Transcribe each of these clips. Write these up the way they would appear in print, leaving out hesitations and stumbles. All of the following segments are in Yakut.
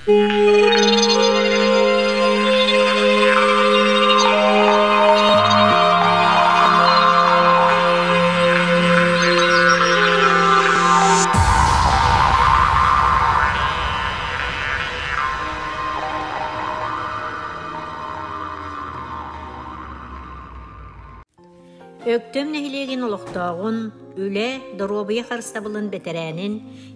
Өктөм нэһилиэгин олохтооҕун, үлэ, доруобуйа харыстабылын бэтэрээнин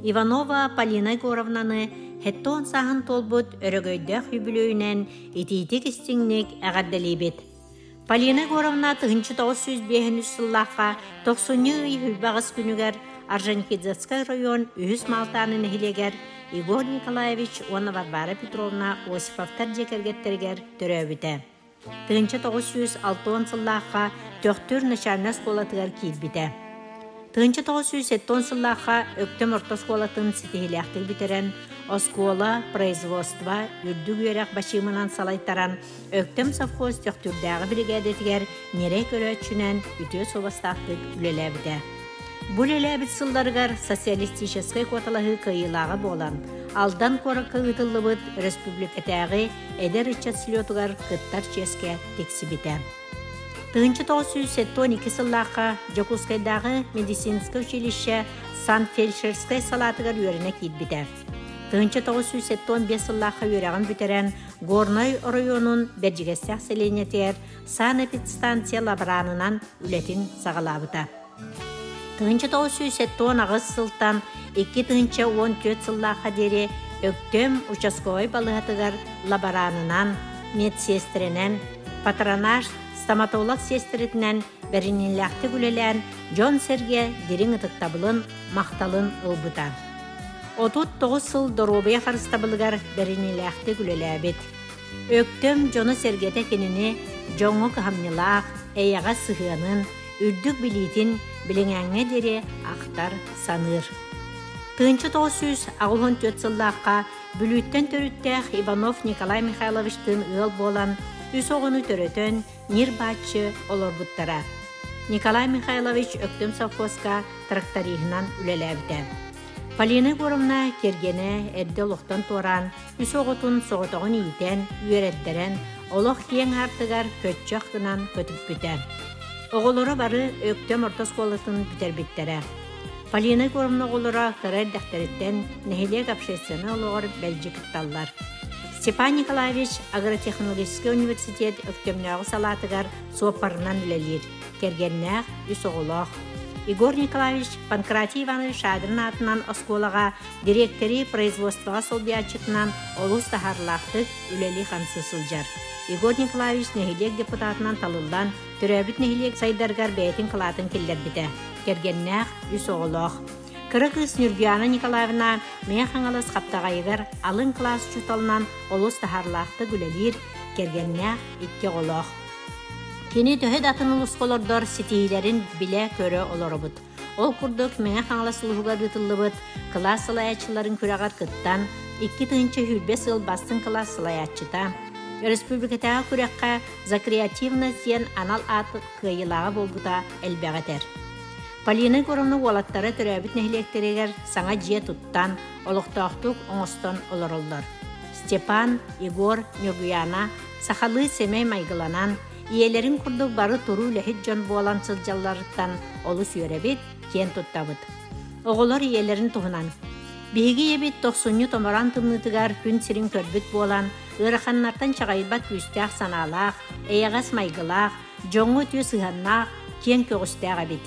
Иванова Полина Егоровнаны 70 сааһын туолбут өрөгөйдөөх үбүлүөйүнэн итиитик-истиҥник эҕэрдэлиибит! Полина Егоровна 1905 сыллаахха тохсунньу ый 28 күнүгэр Орджоникидзевскай оройуон үһүс Маалтааны нэһилиэгэр Егор Николаевич уонна Варвара Петровна Осиповтар дьиэ кэргэттэригэр төрөөбүтэ. 1960 сыллаахха Төхтүр начальнай оскуолатыгар киирбитэ. 1970 сыллаахха Өктөм орто оскуолатын ситиһиилээхтик бүтэрэн, оскуола, производство, үрдүк үөрэх бачыымынан салайтаран, Өктөм совхоз Төхтүрдээҕи биригээдэтигэр ньирэй көрөөччүнэн үтүө суобастаахтык үлэлээбитэ. Бу үлэлээбит сылларыгар социалистическай куоталаһыы кыайыылааҕа буолан, Алдан куоракка ыытыллыбыт республикатааҕы эдэр ыччат слетугар кыттар чиэскэ тиксибитэ. 1972 сыллаахха Дьокуускайдааҕы медицинскэй училище Санкт-Фельдшерскэй салаатыгар үөрэнэ киирбитэ. 1975 сыллаахха үөрэҕин бүтэрэн Горнай оройуонун Бэрдьигэстээх сэлиэнньэтигэр санэпидстанция лаборанынан үлэтин саҕалаабыта. 1978 сылтан 2014 сыллаахха диэри Өктөм участковай балыыһатыгар лаборанынан, медсиэстэрэнэн, патронаж, стоматолог сиэстэрэтинэн бэриниилээхтик үлэлээн дьон-сэргэ дириҥ ытыктабылын, махталын ылбыта. 39 сыл доруобуйа харыстабылыгар бэриниилээхтик үлэлээбит. Өктөм дьоно-сэргэтэ кинини дьоҥҥо кыһамньылаах, эйэҕэс сыһыанын, үрдүк билиитин билиҥээҥҥэ диэри ахтар, саныыр. 1984 сыллаахха Бүлүүттэн төрүттээх Иванов Николай Михайловичтыын ыал буолан, үс оҕону төрөтөн, ньир-бааччы олорбуттара. Николай Михайлович Өктөм совхозка тракториһынан үлэлээбитэ. Полина Егоровна кэргэнэ эрдэ олохтон туораан, үс оҕотун соҕотоҕун иитэн, үөрэттэрэн, олох киэҥ аартыгар көччөх гынан көтүппүтэ. Оҕолоро бары Өктөм орто оскуолатын бүтэрбиттэрэ. Полина Егоровна оҕолоро кыра эрдэхтэриттэн нэһилиэк общественнай олоҕор мэлдьи кытталлар. Степан Николаевич агротехнологическай университет Өктөмнөөҕү салаатыгар суоппарынан үлэлиир, кэргэннээх, үс оҕолоох. Егор Николаевич Панкратий Иванович Шадрин аатынан оскуолаҕа дириэктэри производствоҕа солбуйааччытынан олус таһаарыылаахтык үлэлии-хамсыы сылдьар. Егор Николаевич нэһилиэк депутатынан талыллан, төрөөбүт нэһилиэк сайдарыгар бэйэтин кылаатын киллэрбитэ. Кэргэннээх, үс оҕолоох. Кыра кыыс Ньургуяна Николаевна Мэҥэ Хаҥалас Хаптаҕайыгар алын кылаас учууталынан олус таһаарыылаахтык үлэлиир, кэргэннээх, икки оҕолоох. Кини төһө да атын улууска олордор ситиһиилэрин билэ-көрө олоробут. Ол курдук Мэҥэ Хаҥалас улууһугар ыытыллыбыт кылаас салайааччыларын күрэҕэр кыттан, 2020 сыл бастыҥ кылаас салайааччыта, өрөспүүбүлүкэтээҕи күрэххэ «За креативность» диэн анал аат кыайыылааҕа буолбута элбэҕи этэр. Полина Егоровна уолаттара төрөөбүт нэһилиэктэригэр саҥа дьиэ туттан, олохтоохтук оҥостон олороллор. Степан, Егор, Ньургуйаана сахалыы сэмэй майгыланан, ийэлэрин курдук бары туруу үлэһит дьон буолан сылдьалларыттан олус үөрэбит, киэн туттабыт. Оҕолор ийэлэрин туһунан Биһиги ийэбит тохсунньу томороон тымныытыгар күн сирин көрбүт буолан, ыараханнартан чаҕыйбат күүстээх санаалаах, эйэҕэс майгылаах, дьоҥҥо үтүө сыһыаннаах, киэҥ көҕүстээх эбит.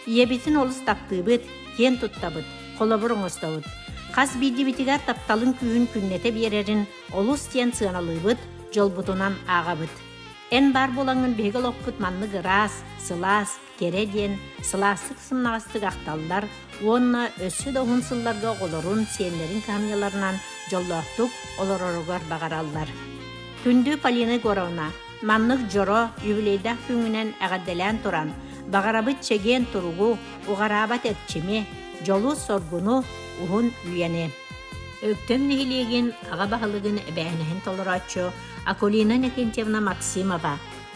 Ийэбитин олус таптыыбыт, киэн туттабыт, холобур оҥостобут. Хас биирдиибитигэр тапталын күүһүн күннэтэ биэрэрин олус диэн сыаналыыбыт, дьолбутунан ааҕабыт. Эн баар буолаҥҥын биһиги олохпут маннык ыраас, сылаас, кэрэ диэн сылаастык сымнаҕастык ахталлар уонна өссө да уһун сылларга оҕолорун, сиэннэрин кыһамньыларынан дьоллоохтук олороругар баҕараллар. Күндү Полина Егоровна, маннык дьоро юбилейдаах күҥҥүнэн эҕэрдэлээн туран, баҕарабыт чэгиэн туругу, уҕараабат эрчими, дьолу-соргуну, уһун үйэни. Өктөм нэһилиэгин аҕа баһылыгын эбээһинэһин толорооччу Акулина Иннокентьевна Максимова,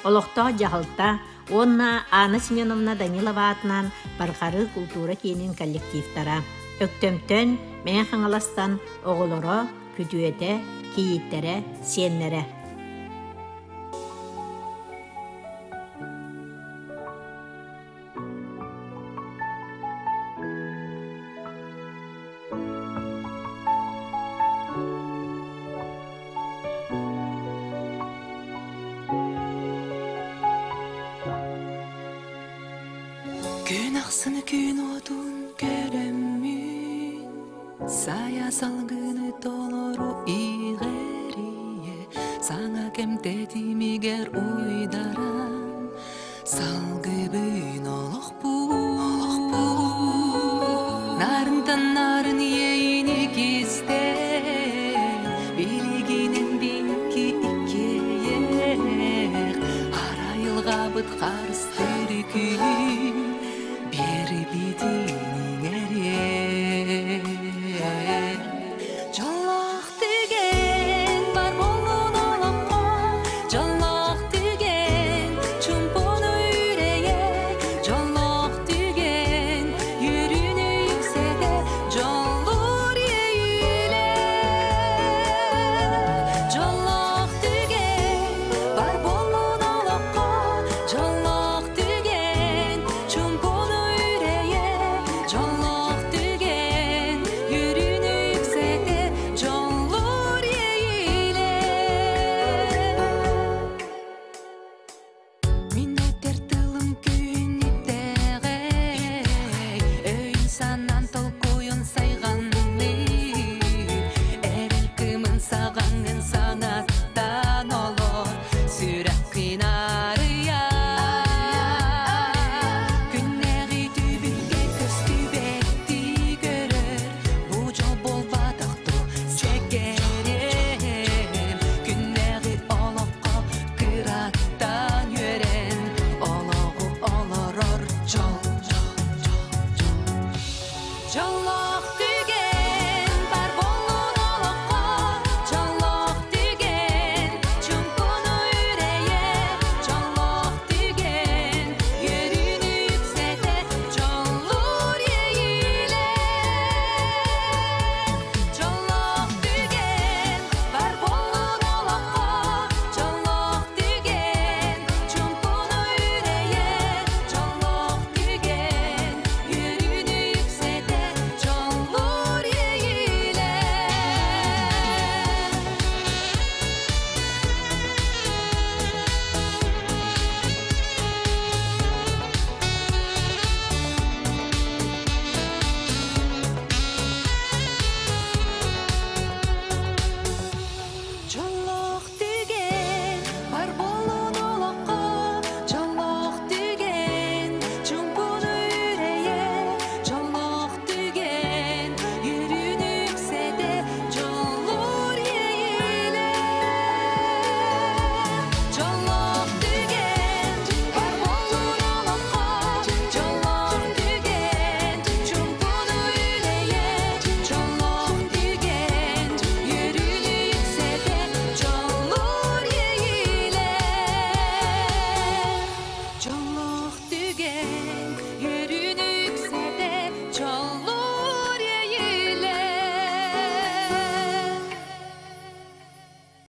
олохтоох дьаһалта уонна Анна Семеновна Данилова аатынан Барҕарыы култуура киинин коллективтара Өктөмтөн, Мэҥэ Хаҥаластан оҕолоро, күтүөтэ, кийииттэрэ, сиэннэрэ. Күн ахсын күн уотун көрөммүн, Сайа салгыны толору иҕэрийэ, Саҥа кэм тэтимигэр уйдаран, Салгыбын олохпун, Нарынтан нарын иэйини кистээн, Билигинэн биһикки иккиэйэх, Арайылҕабыт харыстыыр күүс.